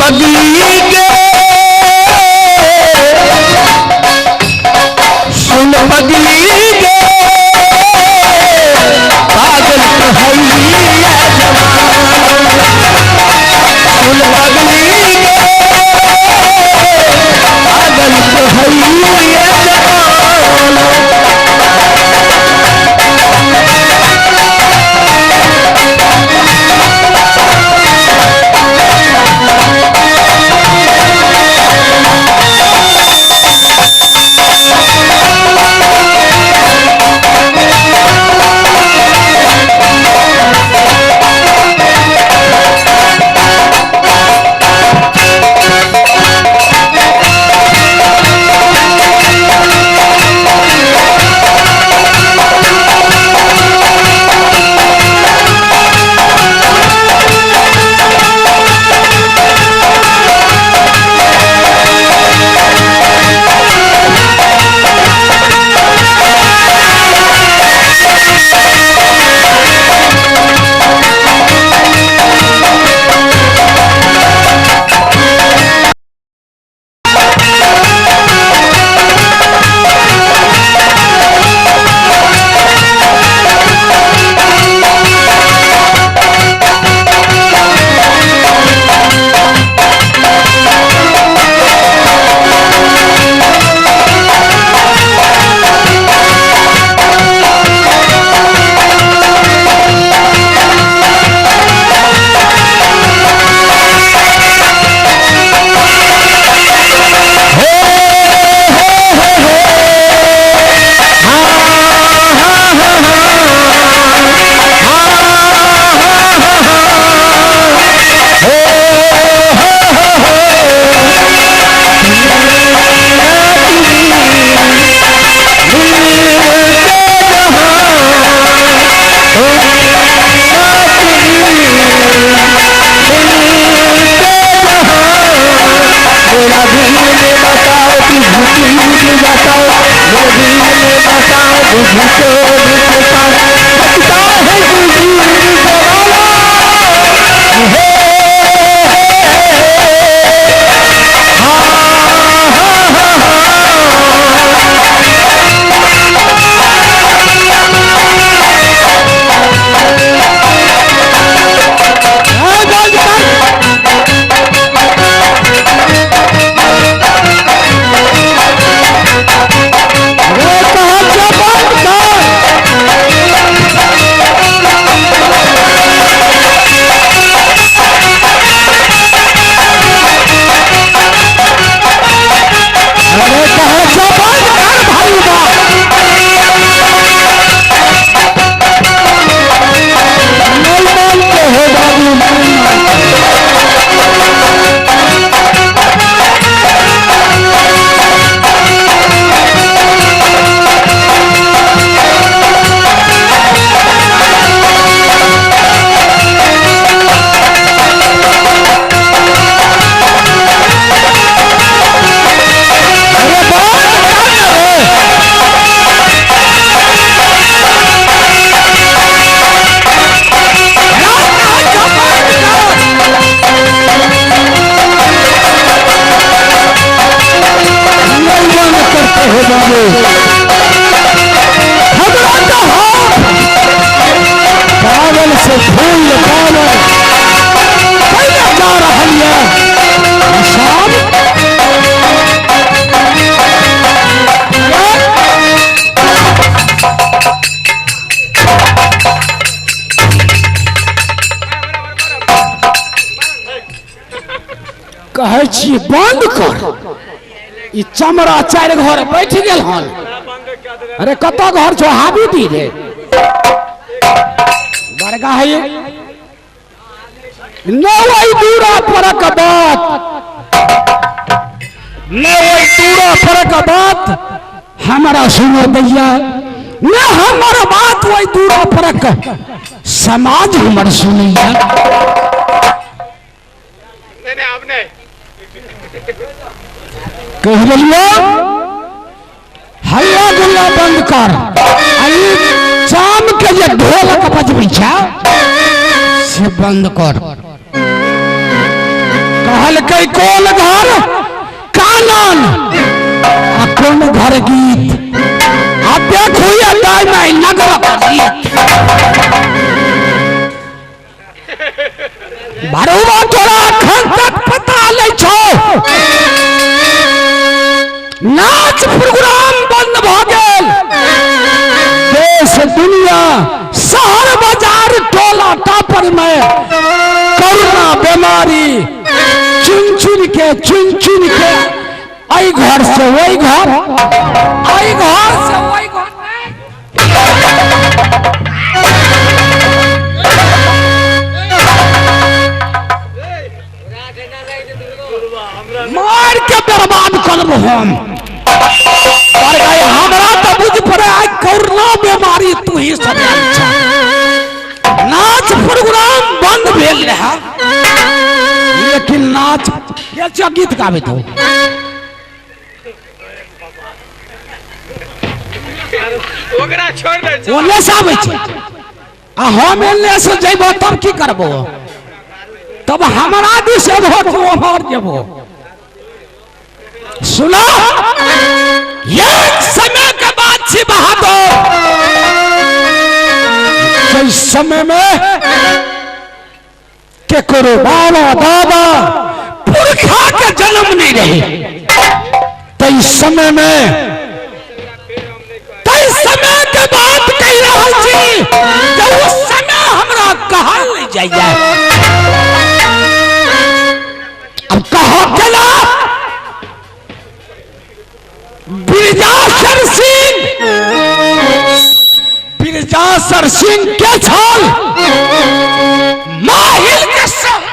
पगली गे, सुन पगली गे, पागल कहैया जमाना। सुन पगली गे, पागल कहैया जमाना। पागल से फूल पागल पहले जा रहा है निशान। कहै छी बंद कर, ई चमड़ा चारि घर बैठ गेल हन। अरे कत घर छौ हाबी दी रे बड़का है नवई दूरा परक बात, नवई दूरा परक बात हमारा सुनो दैया, न हमर बात वही दूरा परक समाज हमर सुनैया। कह देलियो हल्ला गुल्ला बंद कर, आई चाम के जे ढोलक बजबै छै से बंद कर। कहलकै कोन घर कानन आ कोन घर गीत, आ देखू ये दाइ माइ नगरक गीत। भरुआ तोरा अखन तक पता नहीं छौ, नाच प्रोग्राम बंद भ गेल, देश दुनिया शहर बाजार टोला टापर में कोरोना बीमारी चुन चुन के चुन चुन के एहि घर से ओहि घर, एहि घर से ओहि घर। मार के बर्बाद करब हम। पर गए हमरा तो बुझ पड़े आइ कोरोना बीमारी तू ही सब आयल छह। नाच प्रोग्राम बंद भेल रहे, लेकिन नाच के गीत गाबैत हो। ओकरा छोड़ दे छै। ओने से आबै छै आ हम एने से जइबो तब की करबो? तब हमरा दिस एबो तो ओम्हर जेबो। सुनो, एक समय के बात छी बहादुर, जै समय में केकरो बाबा दादा पुरखा के जन्म नहीं रहे, तै समय में, तै समय के बात कहि रहल छी जे उस समय हमरा कहल नहीं जाइए। अब कहो केना? बिरजासर सिंह, बिरजासर सिंह के छल माहिल के संग।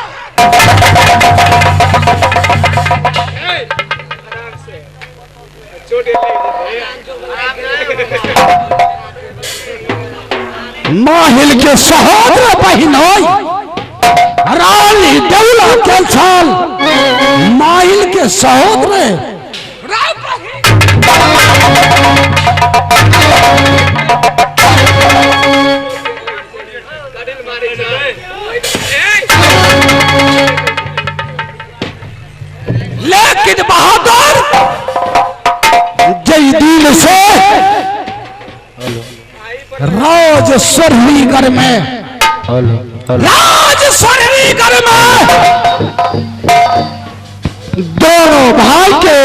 माहिल के सहोदर बहिन होय रानी देवला के छल माहिल के सहोदर। लेकिन बहादुर जय दिल से राज सरहीगढ़ में, राज सरहीगढ़ में दोनों भाई के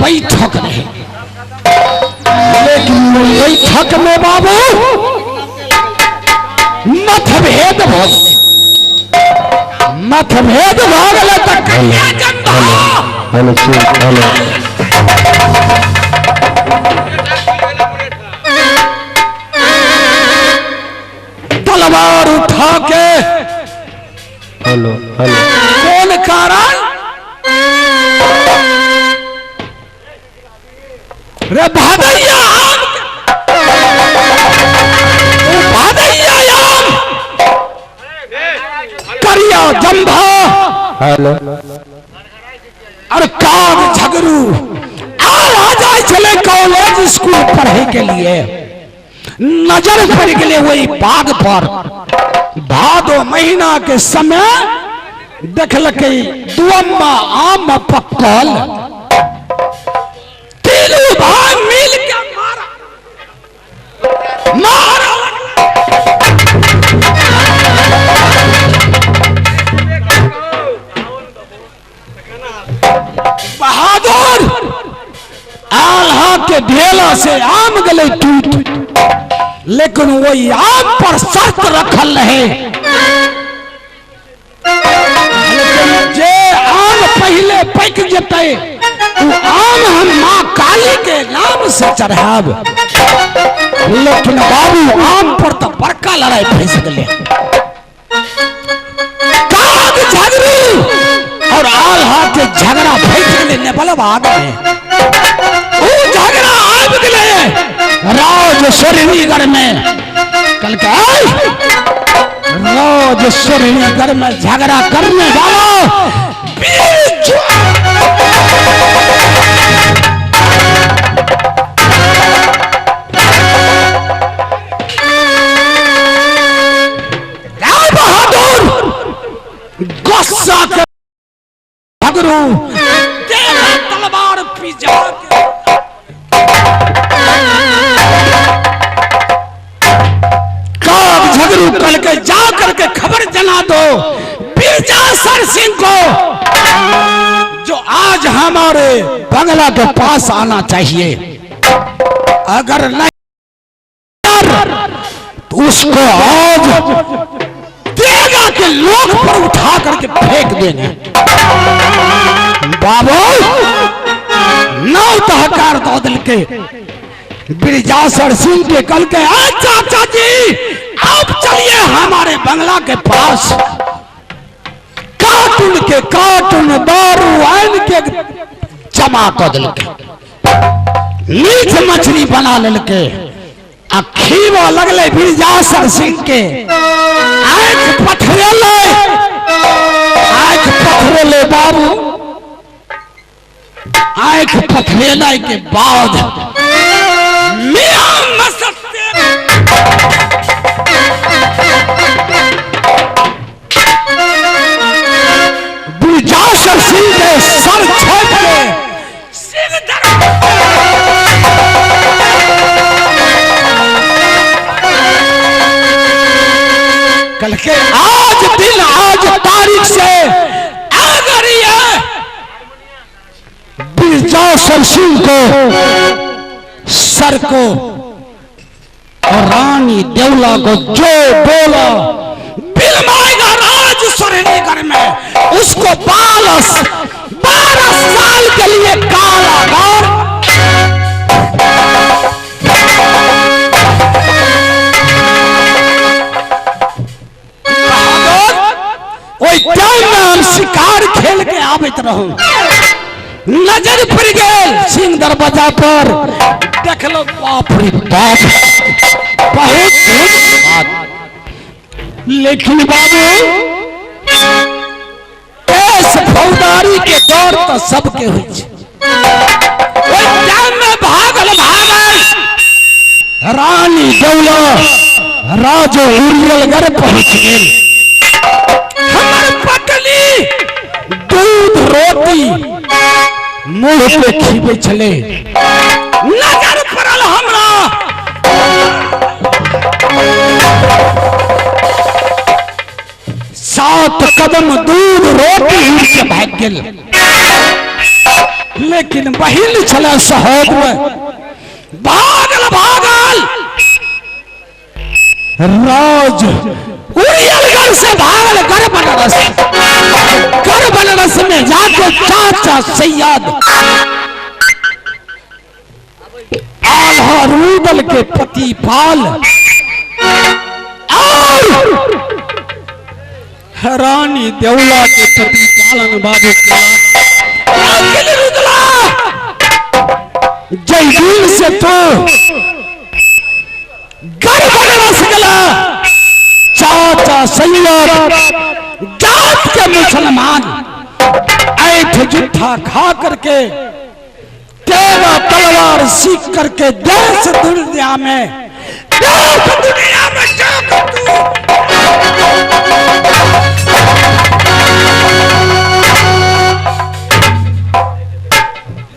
बैठक रहे, लेकिन बैठक में बाबू मतभेद भ गेलै। मतभेद भ गेलै तऽ कन्या जन्म। हेलो हेलो तलवार उठा के हेलो हेलो कोन कारण रे भादैया आम, भादैया आम करिया जंभा हेलो और काग झगड़ू आर आ जाए चले कॉलेज स्कूल पढ़े के लिए। नजर पड़ गए वही बाग पर। भादो महीना के समय देखलकै दुअम्मा आम पक्कल, तीनू भाई मिल के मारा मारा। बहादुर आल्हा के ढेला से आम गले टूट, लेकिन वही आम पर शर्त रखल रहे, लेकिन जे आम पहले पक जते वो आम हम माँ काली के नाम से चढ़ाब। लेकिन बाबू आम पर तो बड़का लड़ाई फंस गए। काग झगड़ी और आल्हा के झगड़ा फंस गए नेपाल बाग में। वो झगड़ा आबि गए राज सोरनीगढ़ में। कल के राज सोरनीगढ़ में झगड़ा करने वाला वीर बहादुर गुस्सा के झगड़ू तेरा तलवार पिजा के काग झगड़ू कल के जा करके खबर जना दो बीजासर सिंह को, जो आज हमारे बंगला के पास आना चाहिए। अगर नहीं तो उसको आज देगा के लोक पर उठा करके फेंक देंगे। बाबू नौ तहकार दो दिल के बिरजासर सिंह के कल के आज चाचा जी आप चलिए हमारे बंगला के पास। कार्टून के कार्टून दारू आन के जमा कर दिल के मीठ मछली बना ललके आ खीवा लगले बिरजासर सिंह के। आंख पथरेले, आंख पथरेले बाबू, आंख पथरेले के बाद मियां मसत्ते बिरजासर सिंह के सर छोड़ के सिर दर कल के आज दिन आज तारीख से अगर ये बिरजासर सिंह को सर को और रानी देवला को जो बोला बिलमाएगा राज सुरेनगर में, उसको 12 साल के लिए कारागार। टाइम में हम शिकार खेल के आबत रहू, नजर पड़ गेल सिंह दरवाजा पर, देख लो बाप रे बाप बहुत बात। लेकिन बाबू केस फौजदारी के डर तो सबके होइ छै। ओहि टाइम में भागल भागल रानी दौला राज उड़ियलगढ़ पहुंच गेल। हमर पत्नी दूध रोटी मुंह पे खीबे छले, नजर पड़ल हमरा सात कदम दूध रोटी उड़ के भाग गेल। लेकिन बहिन छले सहोद में, भागल भागल राज उड़ियलगढ़ से भागल गढ़ बनारस, गढ़ बनारस में जाके चाचा सैयद आल्हा रूदल के पति पाल और रानी देवला के पति पालन बाबू के जय दिन से तो गढ़ बनारस गला चाचा सैयद जात के मुसलमान ऐठ जुठा खा करके तेरा तलवार सीख करके देश दुनिया में, देश दुनिया में जाकर तू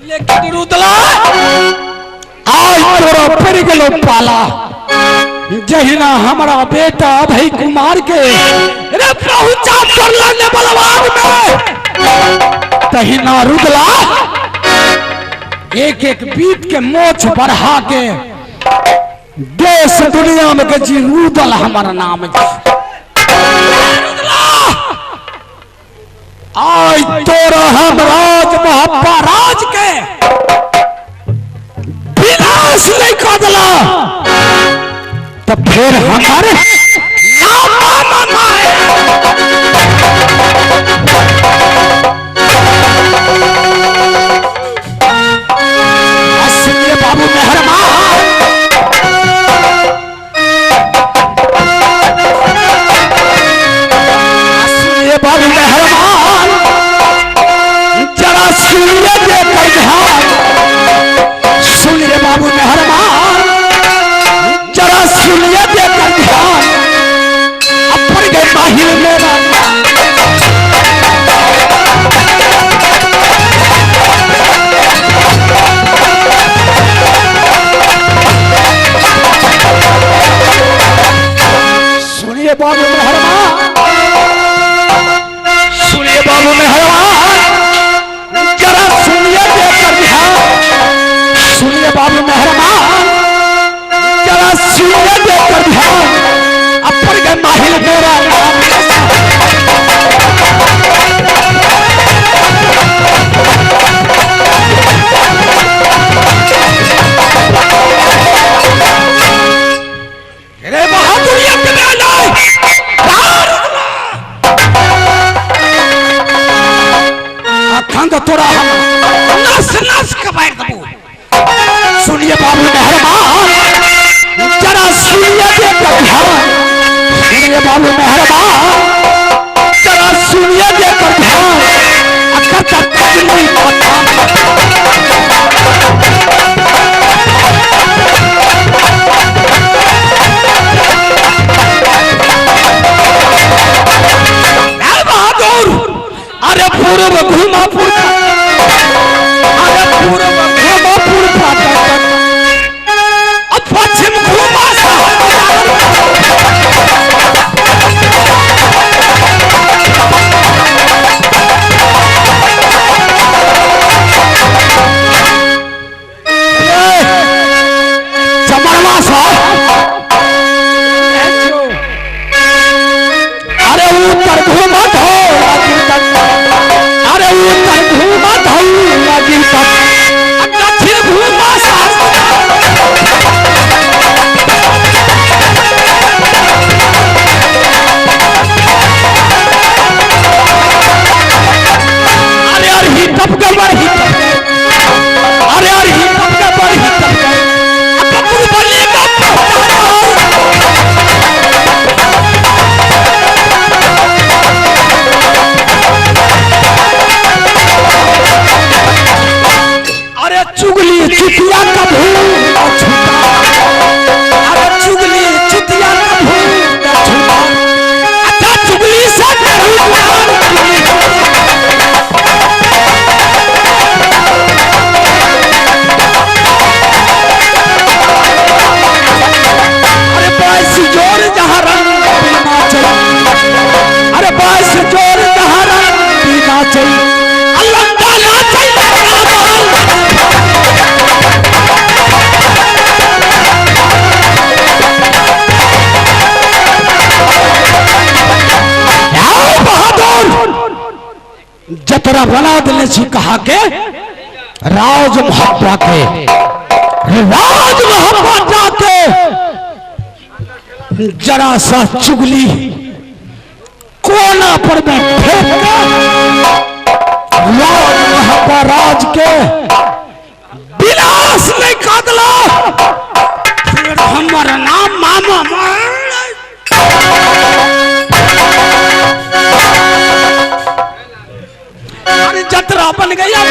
लेकिन रुदला आज तोरा पड़ गेलो पाला। जहिना हमारा बेटा अभय कुमार के रे पहुंचा पड़ला ने बलवान में, तहिना रुदला एक एक बीत के मोछ बढ़ा के देश दुनिया में के जी रुदल हमारा नाम जी। रुदला आज तोरा हम राज मोहब्बा राज के विनाश नहीं कर दिला तो फिर हमारे नाम मामा है। सुनिए बाबू मेहरमा, तोरा हम नस नस के मारि देबो। सुनिए बाबू मेहरबान, जरा सुनिए दे ध्यान। सुनिए बाबू मेहरबान, जरा सुनिए दे ध्यान। अकर तक नहीं पता। अरे पूर्व घुमा पूर्व, अरे पूर्व घुमा पूर्व, अब पश्चिम घुमा। चमरवा साहब, अरे उत्तर घुमा धो, अरे उत्तर घुमा धो, दक्षिण घुमा। अरे अरे ही टप के बर ही टप, अरे अरे ही टप के बर ही टप के। अरे चुगली चुतिया कभी न छूटा, अरे चुगली चुतिया कभी न छूटा। अच्छा चुगली से करू प्यार। अरे बाईस जोर जहाँ रंग बिना चल, अरे बाईस जोर जहाँ रंग बिना चल, अल्लाह ना चल। जतरा बना देने छी कहा के राज मोहब्बा के, राज मोहब्बा जाके जरा सा चुगली कोना पर में फेंक के राज मोहब्बा राज के विनाश नहीं कादला। फिर हमर नाम मामा मार। अरे जतरा बन गया